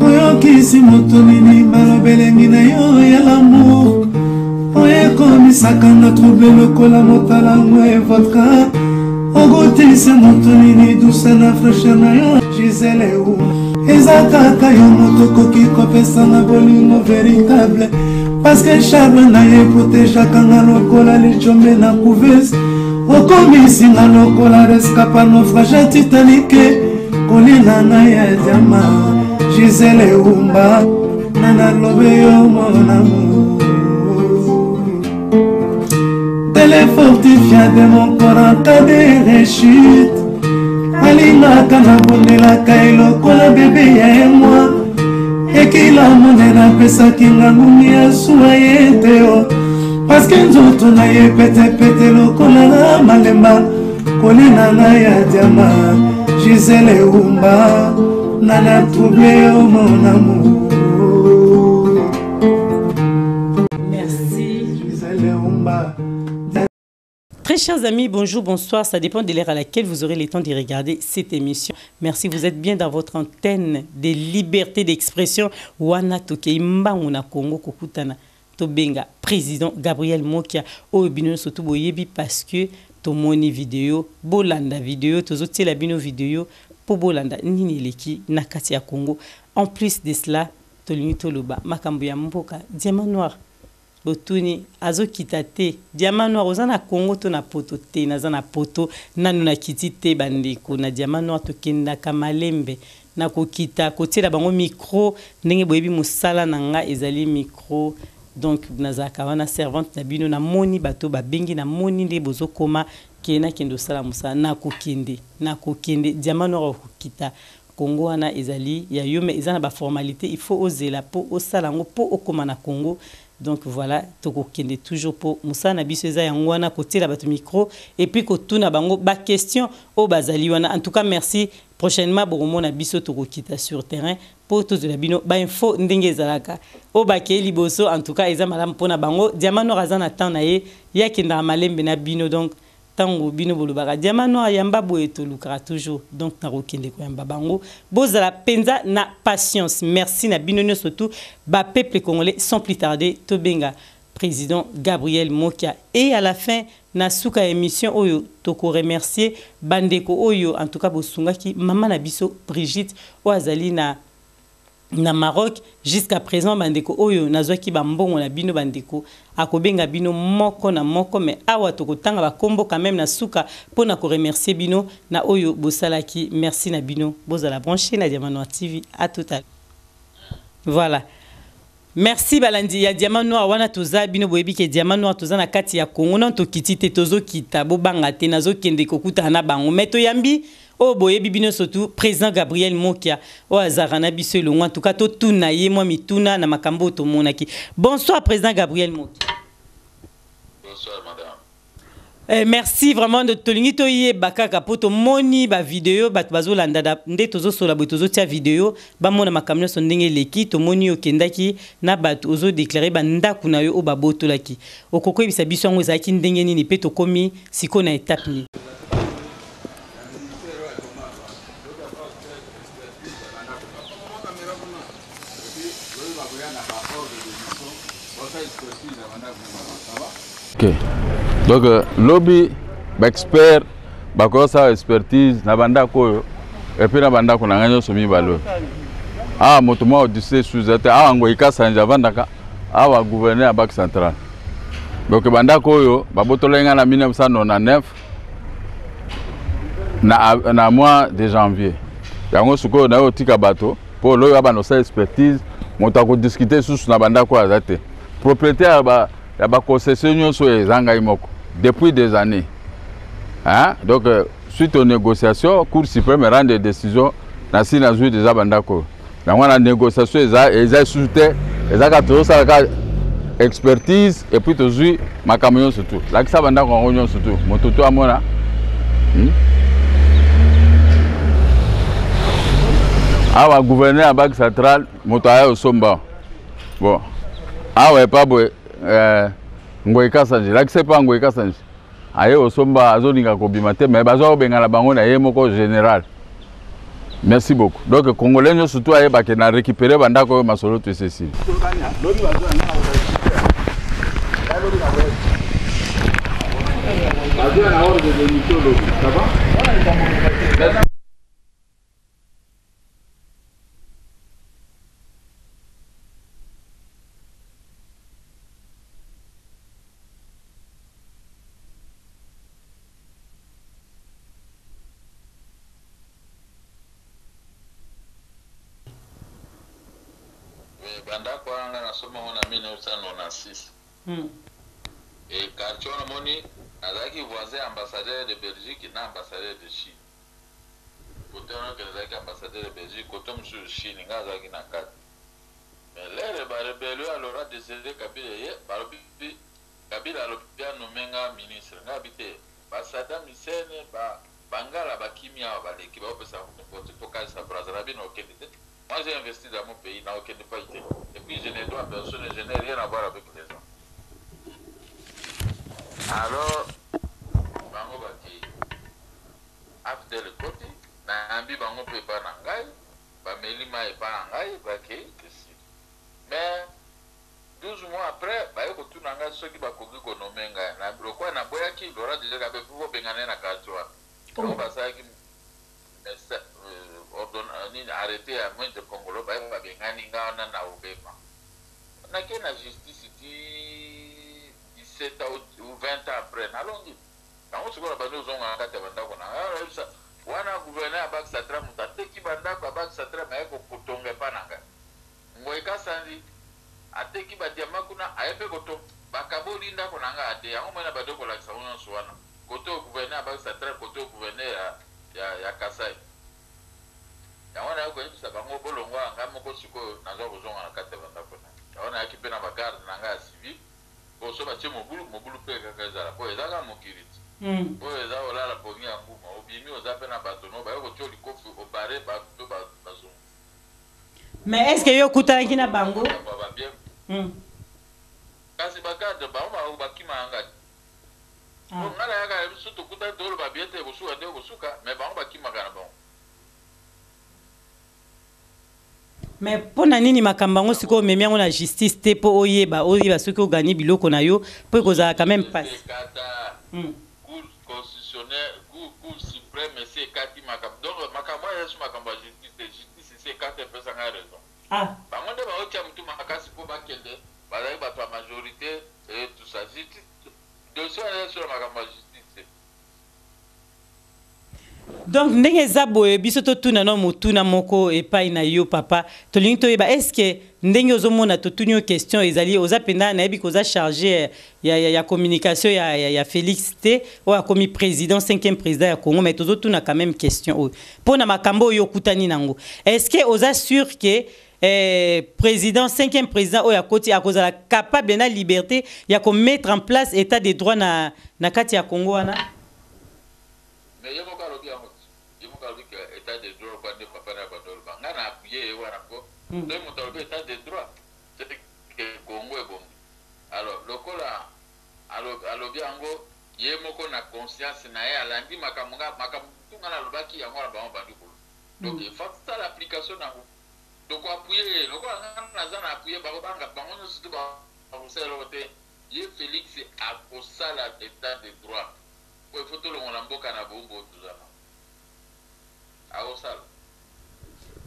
Oyokisi moto nini maloba elengi na yo ya lamour oyo ekomisaka nga trouble lokola motalango e vodka. Okotisa moto nini dusa na fraîcheur na yo Gisele u eza kaka yo moto okoki kopesanga bolingo véritable parce que charme na ye protegeaka nga lokola lijombe na couveuse. Okomisi nga lokola rescapa naufrage ya Titanic, kolina ngai ya diama Gisele Umba na nalobe yo mon amour. Tele fortifia de mon corps en cas de rechute. Alingaka nabondelaka ye lokola bebe ya ye mwa ekila monene apesaki nga ngungi ya suwa ye te o parceke nzoto na ye petepete lokola na malemba kolina ngai ya diama Gisele Umba nana trouble yo mon amour. Merci. Gisele Umba. Très chers amis, bonjour, bonsoir. Ça dépend de l'heure à laquelle vous aurez le temps de regarder cette émission. Merci, vous êtes bien dans votre antenne de liberté d'expression. Wana toke mbangu na Congo kokutana tobenga président Gabriel Mokia oyo bino surtout boyebi parce que tomoni vidéo, bolanda vidéo, tozotiela bino vidéo po bolanda nini eleki na kati ya Congo. En plus de cela, tolingi toloba makambo ya mboka diamant noir. Botuni azokita te diamant noir oza na Congo to na poto te? Naza na poto nanu nakiti te bandeko na diamant noir tokendaka malembe na kokita kotiela bango micro ndenge boyebi mosala na nga ezali micro. Donc nazalaka wana servante na bino, namoni bato babengi, namoni nde bozokoma ke nakende osala mosala, nakokende nakokende diamant noir okokita Congo wana ezali ya yo mais eza na ba formalité, il faut ozela po osala yango po okoma na Congo. Donc voilà, tokokende toujours po mosala na biso eza yango wana kotiela bato micro et puis kotuna bango ba question oyo bazali wana. En tout cas merci, prochainement bokomona biso tokokita sur terrain po tozwela bino ba info ndenge ezalaka. Oyo bakei liboso en tout cas eza malamu mpona bango. Diamant noir aza na temps na ye, ye akendaka malembe na bino. Donc tango bino bolobaka diamant noir yamba boye tolukaka toujours, donc nakokende koyamba bango. Bozala penza na patience. Merci na bino nyonso tout ba peuple congolais. Sans plus tarder tobenga président Gabriel Mokia et à la fin na suka émission oyo toko remercier bandeko oyo en tout cas bosungaki mama na biso Brigitte oyo azali na Maroc jusqu'à présent. Bandeko oyo nazwaki ba mbongo na bino bandeko, akobenga bino moko na moko, mais awa tokotanga bakombo quand même na suka mpona koremercier bino na oyo bosalaki. Merci na bino, bozala branché na Diamant Noir TV. À tout à l'heure. Voilà. Merci balandi ya Diamant Noir wana toza bino boyebi ke Diamant Noir toza na kati ya Congo non tokiti te tozokita bobanga te nazokende kokutana na bango mais toyambi oyo boyebi bino surtout président Gabriel Mokia oyo azalaka na biso elongo. En tout cas totuna ye mwa mituna na makambo oyo tomonaki. Bonsoir président Gabriel Mokia. Bonsoir madame. Merci vraiment de tolingi toyeba kaka po tomoni ba vidéo bato bazolanda nde tozosola boye tozotia vidéo bamona makambo nyonso ndenge eleki. Tomoni okendaki na bato ozodéclarer bandako na yo oyo babotolaki, okoki koyebisa biso yango ezalaki ndenge nini mpe tokomi sikoyo na étape nini? Ok. Donc lobi baexpert bakosala expertise na bandako oyo et puis na bandako na ngai nyonso mibale oyo. Awa moto moko odise suza te, awa Ngoyi Kasanji avandaka, awa gouverneur ya Banque centrale. Donc bandako oyo babotolaki ngai na 1999 na mois de janvier. Yango sikoyo nayo otika bato mpo loyo abanda kosala expertise, moto akodiscute susu na bandako oyo aza te. Propriétaire ya baconcession nyonso oyo eza ngai moko depuis des années, hein? Donc suite aux négociations, Cour suprême rend des décisions, nasi nazwi déjà bandako oyo. Yango wana négociation eza lisusu te, eza kaka tozosala kaka expertise et puis tozwi makambo nyonso tu. Lakisa bandako yango nyonso tu, moto tu amona. Awa gouverneur ya Banque centrale moto aya osomba. Bon, awa epa boye Ngoyi Kasanji, lakisa epa Ngoyi Kasanji aye osomba, azolinga kobima te mais bazwa kobengana bango na ye moko général. Merci beaucoup. Donc congolais nyonso to ayeba ke na récupérer bandako oyo masolo to esesili. Ça va? Bandako wana nga nasomba yango na 1996. Et quartier wana omoni nazalaki voisin ya ambassadeur de Belgique na ambassadeur de Chine. Kote wana okende ezalaki ambassadeur de Belgique, kote mosusu Chine, nga nazalaki na kati. Mais lere ba rebellion ya Laurent Desire Kabila eye, balobi Kabila alobi a nomme nga ministre, nga abi te ba Saddam Hussein ba bangala bakimi awa baleki baopesa mbote tokanisa Brazza na bino okende te. Moi j'ai investi dans mon pays, na okende pas te. Et puis je ne dois personne, je n'ai rien à voir avec les gens. Alors bango bakei AFDL ekoti, nayambi bango mpe epai na ngai, bameli mai epai na ngai, bakei esili. Mais 12 mois après baye kotuna ngai soki bakoki konome ngai na lokola naboyaki Laurent Desire Kabila mpo bobengana ye na quartier wana. Yango basalaki nini arrete ya Mwende Kongolo, baye babengani ngai wana na Obema. Nake na justice ti 17 ans ou 20 ans après nalongi. Yango sikoyo nabandi kozonga na kati ya bandako na ngai. Nayebisa wana gouverneur ya Banque Centrale moto ateki bandako ya Banque Centrale maye kotonga epa na ngai. Ngoy Kasanji ateki ba diamant kuna aye pe kotonga bakaboli ndako na ngai ate yango moi nabandi kolakisa ngo nyonso wana kote oyo gouverneur ya Banque Centrale kote oyo gouverneur ya Kasai. Yango naye koyebisa bango bolongwa ngai moko sikoyo nazwa kozonga na kati ya bandako na ngai. Yango nayaki pe na ba garde na ngai ya civil. Po soki batie mobulu, mobulu pe kaka ezala po eza kaka mokili ti. Oyo eza olala pongi ya nguma, obimi oza pe na bato no baye kotia yo likofi o barrer bato pe bazongi. Mais est ce que yo okutanaki na bango? Kasi ba cadre bango bakimaka nga te. Po nga nayaka na biso tokutani toloba bien te ekosuka nde ekosuka mais bango bakimaka na bango. Mais mpo na nini makambo yango sikoyo omemi yango na justice te mpo oyeba oyeba soki ogani biloko na yo mpo ekozala quand même pasi. Ekata cour constitutionnelle cour cour suprême esi ekati makambo donc makambo wana eza su makambo ya justice te justice esi ekata epesa ngai raison. Ah. Bango nde baotia mutu makasi mpo bakende bazali bato ya majorité et tout ça justice dossier wana eza su na makambo ya justice te. Donc ndenge eza boye biso totuna no motuna moko epai na yo papa, tolingi toyeba est ce que ndenge ozomona totuni yo question ezali oza mpenza nayebi koza charge ya communication ya Félix te oyo akomi président 5e président ya Congo, mais tozotuna quand même question oyo mpo na makambo oyo okutani nango, est ce que oza sûr que président 5e président oyo akoti akozala capable na liberté ya ko mettre en place état de droit na kati ya Congo wana? Mais ye moko alobi yango, ye moko alobi que état de droit kwa nde papa na bando oloba nga na appuyer ye wana po soki moto alobi état de droit c'est que Congo ebongi. Alors lokola alobi yango ye moko na conscience na ye alandi makambo nga makambo tu nga nalobaki yango na bango bandi koloba. Donc il faut sala application nango. Toko appuyer ye lokola nga naza na appuyer bango banga bango nyonso tu bakosala eloko te. Ye Felix akosala état de droit po il faut tolongola mboka na bowumbu oyo toza nango. Akosala.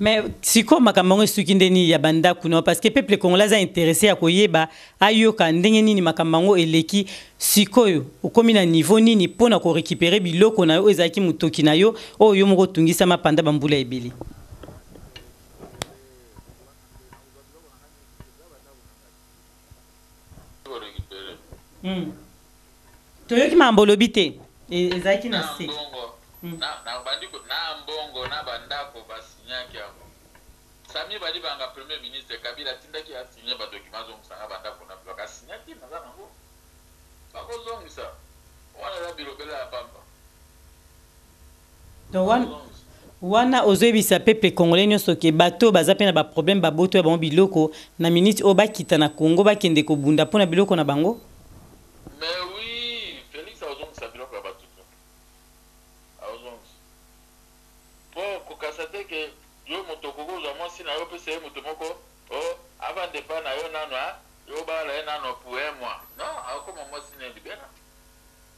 Mais sikoyo makambo yango esuki nde nini ya bandako na yo? Parce que peuple congolais aza intéressé ya koyeba ayoka ndenge nini makambo yango eleki sikoyo, okomi na niveau nini mpo na korécupérer biloko na yo oyo ezalaki motoki na yo oyo yo moko otungisama panda bambula ebele? Toyoki makambo olobi te, ezalaki na se. Na mbongo na bandako basignaki yango. Sami Badibanga premier ministre Kabila atindaki asigne ba document azongisanga bandako na biloko asignaki naza nango bakozongisa wana eza bilobela ya pamba. Donc wana ozoyebisa peuple congolais nyonso ke bato baza mpe na baproblème baboto ya bango biloko na minute oyo bakita na Congo bakende kobunda mpona biloko na bango? Mais oui, Félix azongisa biloko ya bato te, azongisa po kokasa te ke moto okoki kozwa mwasi na yo opesa ye moto moko o avanda epai na yo nano a yo obala ye nano pour un mois non akokoma mwasi na ye libela.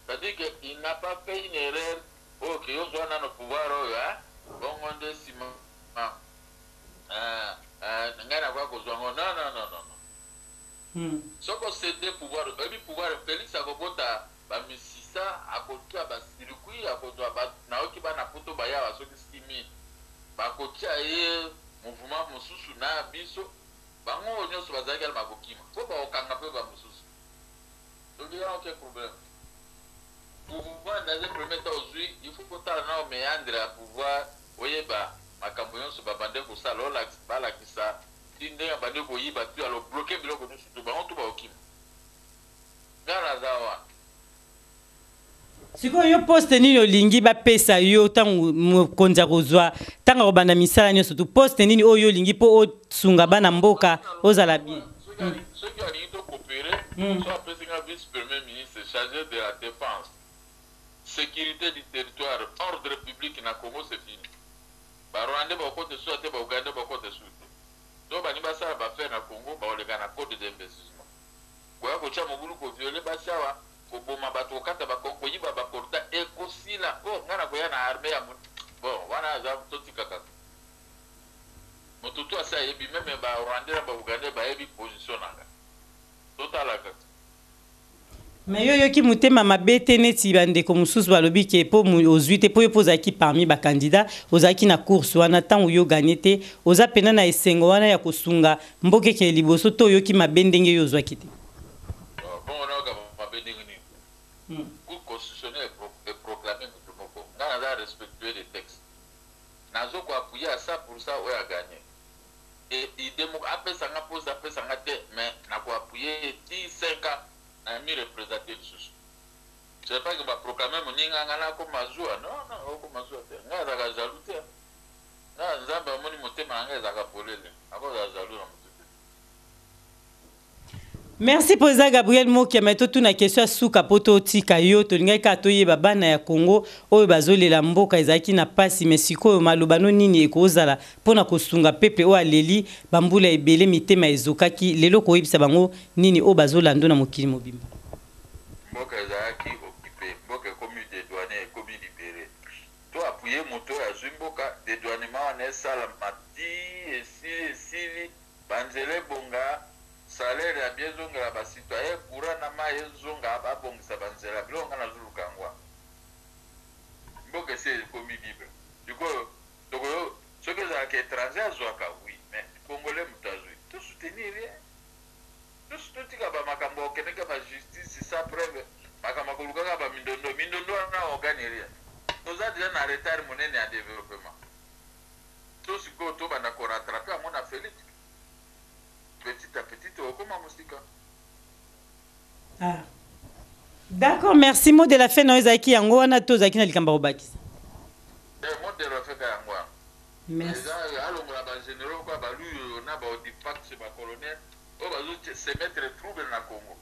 C'est-à-dire que il n'a pas fait une erreur oyo ke yo zwa nano pouvoir oyo a bongo nde nsima ngai nakoya kozwa ngo non non non non. Soki océder pouvoir, oyebi pouvoir Félix akobota bamisisa, akotia bacircuit, akozwa nayoki bana poto bayawa soki 6000 bakotia ye mouvement mosusu na biso bango oyo nyonso bazalaki ala bakokima mpo bakokanga mpe bamosusu. Donc il y a aucun problème. Pouvoir dans un premier temps ozwi, il faut kotala nao méandre ya pouvoir, oyeba makambo nyonso babande kosala, balakisa ti ndenge bande koyiba tu alo bloquer biloko nyonso tu bango tu bakokima. Nga naza wana. Sikoyo yo poste nini olingi bapesa yo ntango mokonzi akozwa, ntango akobanda misala nyonso tu? Poste nini oyo olingi mpo osunga bana mboka ozala bien? Soki alingi tocoopérer, so apesi nga vice premier ministre chargé de la défense, sécurité du territoire, ordre public na Congo, c'est fini. Barwandais bakota su te, baugandais bakota su te. So balingi basala baaffaire na Congo, bakoleka na code d'investissement. Koya kotia mobulu, kovioler basi awa, koboma bato, kokata, koyiba bakorta ekosila. O ngai na koya na armée ya bon wana aza totika kaka moto tu asi ayebi, même barwandais na baugandais bayebi position na nga, totala kaka. Mais yo oyoki motema mabe te neti bandeko mosusu balobi ke mpo ozwi te, mpo yo mpo ozalaki parmi bacandidat, ozalaki na course wana, ntango yo gagner te, oza mpena na esengo wana ya kosunga mboka ekele liboso, to oyoki mabe ndenge yo ozwaki te? Bongo nayoka mabe ndenge nini? Cour constitutionnelle eproclame moto moko, ngai naza respectueux des textes, nazo koappuyer à 100 oyo agagner idée moko apesanga mposa apesanga te, mais nakoappuyer ti 5 ans na mi représente lisusu. C'est pas que baproclame moninga nga nakoma zuwa. Non non, okoma zuwa te. Ngai azalaka jaloux te. Nga Nzambe amoni motema na ngai ezalaka polele, akozala jaloux na motu te. Merci, président Gabriel Mokia. Mais totuna question ya suka mpo totika yo. Tolingaki kaka toyeba bana ya Congo oyo bazolela mboka ezalaki na pasi, mais sikoyo maloba no nini ekozala mpona kosunga peuple oyo aleli bambula ebele, mitema ezokaki lelo? Koyebisa bango nini oyo bazolanda na mokili mobimba? Mboka ezalaki occupé, mboka ekomi dédouané, ekomi libéré. To appuyer moto oyo azwi mboka, dédouanement wana esalama ti esili, esili, banzela ebonga, salaire ya bien ezongela bacitoyen, courant na mai ezonga, babongisa banzela. Biloko nga nazoluka yango wana. Mboka esi ekomi libre sikoyo. Tokoyo soki ezalaka étranger azwaka, oui, mais congolais moto azwi, tosoutenir ye. Totika bamakambo okendeka bajustice sans preuve, makambo akolukaka bamindondo mindondo wana ogagner rien. Toza déjà na retard monene ya développement. To sikoyo tobanda korattraper yango na Félix petit à petit, tokokoma mosika. Ah. D'accord, merci. Mot de la fin na ezalaki yango wana to ozalaki na likambo ya kobakisa? Mot de la fin ka yango wana. Merci. Eza alongola bagénéraux kwa baluyoyo na baodifax, bacolonel oyo bazo se mettre trouble na Congo.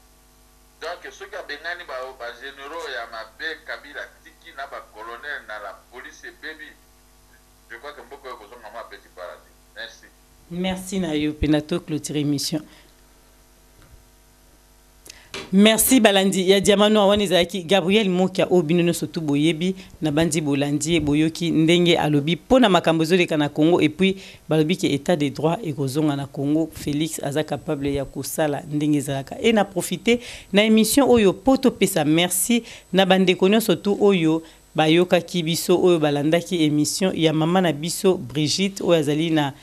Donc soki abengani bagénéraux ya mabe Kabila tiki na bacolonel na la police ebebi, je crois que mboka oyo kozonga mwa petit paradis. Merci. Merci na yo mpe na to clôture émission. Merci balandi ya Diamant Noir. Wana ezalaki Gabriel Mokia oyo bino nyonso tu boyebi na bandi bolandi ye, boyoki ndenge alobi mpo na makambo ezoleka na Congo. Et puis balobi ke état de droit ekozonga na Congo, Félix aza capable ya kosala ndenge ezalaka. E na profite na émission oyo mpo topesa merci na bandeko nyonso tu oyo bayokaki biso, oyo balandaki émission ya mama na biso Brigitte oyo azali na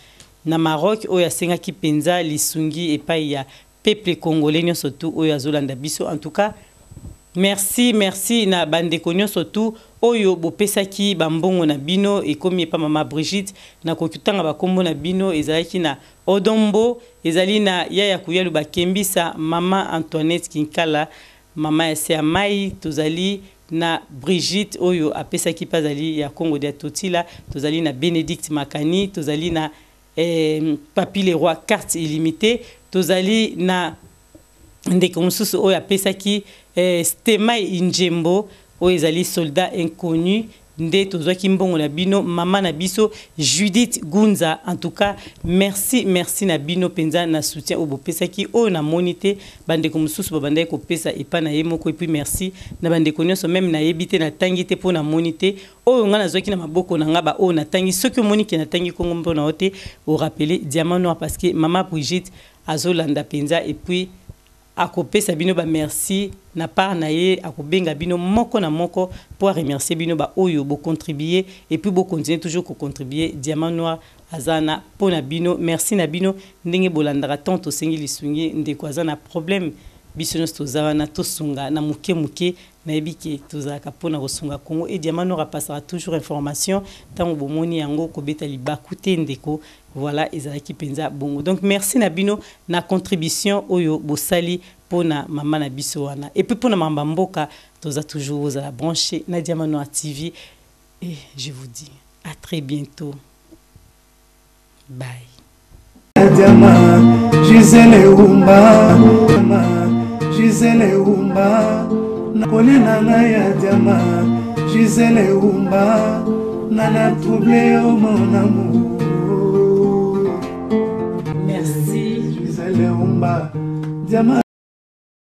Maroc, oyo asengaki mpenza lisungi epai ya peuple congolais nyonso tu oyo azolanda biso. En tout cas merci, merci na bandeko nyonso tu oyo bopesaki bambongo na bino ekomi epa mama Brigitte. Nakoki kotanga bakombo na bino: ezalaki na Odombo, ezali na Yaya Kuyalu Bakembisa, mama Antoinette Kinkala, mama ya se ya mai, tozali na Brigitte oyo apesaki mpe azali ya Congo dia Totila, tozali na Bénédicte Makani, tozali na Papi Leroy carte illimité, tozali na ndeko mosusu oyo apesaki, Stemai Injembo oyo ezali soldat inconnu. Nde tozwaki mbongo na bino, mama na biso Judith Gunza. En tout cas, merci, merci na bino penza na soutien oyo bopesaki. Oyo namoni te, bandeko mosusu babandaki kopesa epa na ye moko. Et puis merci na bandeko nyonso, même nayebi te, natangi te mpo namoni te. Oyo nga nazwaki na maboko na nga, ba oyo natangi, soki omoni ke natangi kombo mpo na yo te, orappeler Diamant Noir, parce que mama Brigitte azolanda penza. Et puis akopesa bino ba merci na part na ye, akobenga bino moko na moko pour remercier bino ba oyo bo contribuer, et puis bo continuer toujours ko contribuer. Diamant Noir aza na po na bino, merci na bino ndenge bolandaka tant tosengi lisungi. Ndeko aza na problème, biso nyonso toza wana tosunga na moke moke. Nayebi ke tozalaka mpona kosunga Congo, et Diamant Noir apasaka toujours information ntango bomoni yango kobeta libaku te ndeko. Voilà, ezalaki mpenza bongo. Donc merci na bino na contribution oyo bosali mpona mama na biso wana. Et puis mpona mamba mboka, toza toujours ozala branché na Diamant Noir TV. Et je vous dis à très bientôt. Bye. Diamant, Gisèle Umba, Gisèle Umba, Nakoli na ngai ya diamant, Gisèle Umba, nana trouble yo mon amour. Merci. Gisèle Umba, diamant.